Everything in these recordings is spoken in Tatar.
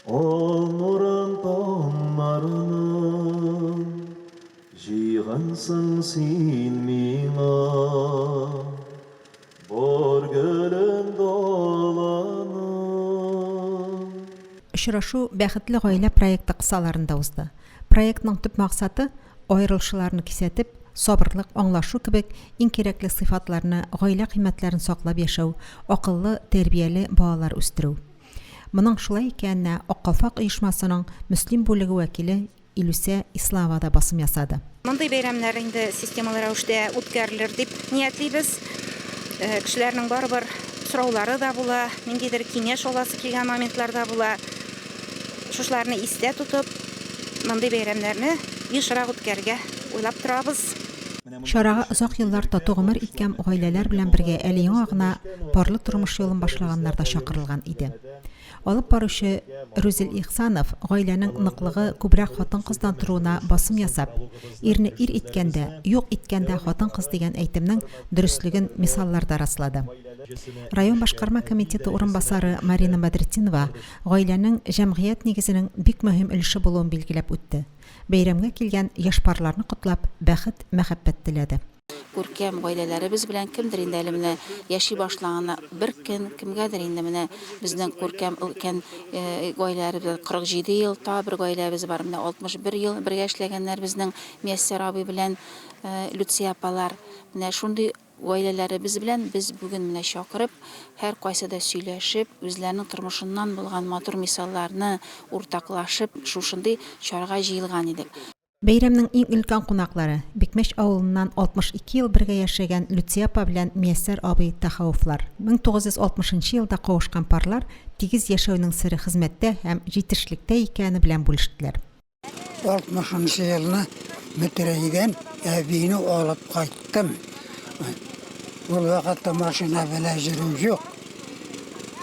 Ал нурын таңнарының Җыйгансың син миңа. Бар гөлен даланың. Очрашу Бәхетле гаилә проекты кысаларында узды. Проектның төп максаты, аерылышуларны кисәтеп, сабырлык, аңлашу кебек иң кирәкле сыйфатларны, гаилә кыйммәтләрен саклап яшәү, акыллы, тәрбияле балалар үстерү. Моның шулай икәненә Ак калфак оешмасының Мөслим бүлеге вәкиле Илүсә Исламова да басым ясады. Мондый бәйрәмнәр инде системалы рәвештә үткәрелер дип ниятлибез. Кешеләрнең барыбер сораулары да була, ниндидер киңәш аласы килгән моментлар да була. Шушыларны истә тотып, мондый бәйрәмнәрне ешрак үткәрергә уйлап торабыз. Чарага озак еллар тату гомер иткән гаиләләр белән бергә әле яңа гына парлы тормыш юлын башлаганнар да чакырылган иде. Алып баручы Рүзил Ихсанов гаиләнең ныклыгы күбрәк хатын-кыздан торуына басым ясап, ирне ир иткән дә, юк иткән дә хатын-кыз дигән әйтемнең дөреслеген мисалларда раслады. Район башкарма комитеты урынбасары Марина Бәдретдинова гаиләнең җәмгыять нигезенең бик мөһим өлеше булуын билгеләп үтте. Бәйрәмгә килгән яшь парларны котлап, бәхет, мәхәббәт теләде. Күркәм гаиләләребез белән кемдер инде әле менә яши башлаганына бер көн, кемгәдер инде менә безнең күркәм өлкән гаиләләребез белән 47 ел, тагы бер гаиләбез бар, менә 61 ел бергә эшләгәннәр безнең Мияссәр абый белән Люция апалар. Менә шундый Гаиләләребез белән без бүген менә чакырып, һәркайсы да сөйләшеп, үзләренең тормышыннан булган матур мисалларны уртаклашып, шушындый чарага җыелган идек. Бәйрәмнең иң өлкән кунаклары, Бикмәч авылыннан 62 ел бергә яшәгән Люция апа белән Мияссәр абый Тәхауовлар. 1960 нчы елда кавышкан парлар тигез яшәүнең сере хезмәттә һәм җитешлектә икәне белән бүлештеләр. Алтмышынчы елны Метрәйдән әбине алып кайттым. Ул вакытта машина белән йөрү юк.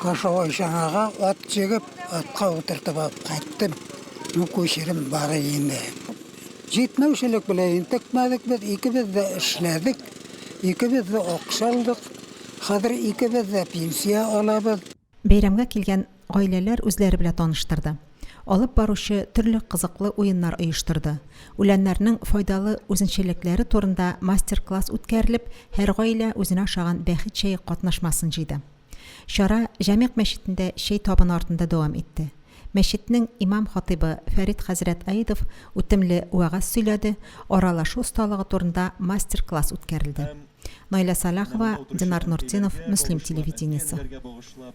Кошевой чанага ат җигеп, атка утыртып алып кайттым. Ну, күчерем бар инде. Җитмәүчелек белән интекмәдек без, икебез дә эшләдек, икебез дә акча алдык. Хәзер икебез дә пенсия алабыз. Бәйрәмгә килгән гаиләләр үзләре белә таныштырды. Алып баручы төрле кызыклы уеннар оештырды. Үләннәрнең файдалы үзенчәлекләре турында мастер-класс үткәрелеп, һәр гаилә үзенә ошаган бәхет чәе катнашмасын җыйды. Чара Җәмигъ мәчетендә чәй табыны артында дәвам итте. Мәчетнең имам-хатыйбы Фәрит хәзрәт Аидов үтемле вәгазь сөйләде, аралашу осталыгы турында мастер-класс үткәрелде. Наилә Сәлахова, Динар Нуртдинов, Мөслим телевидениесе.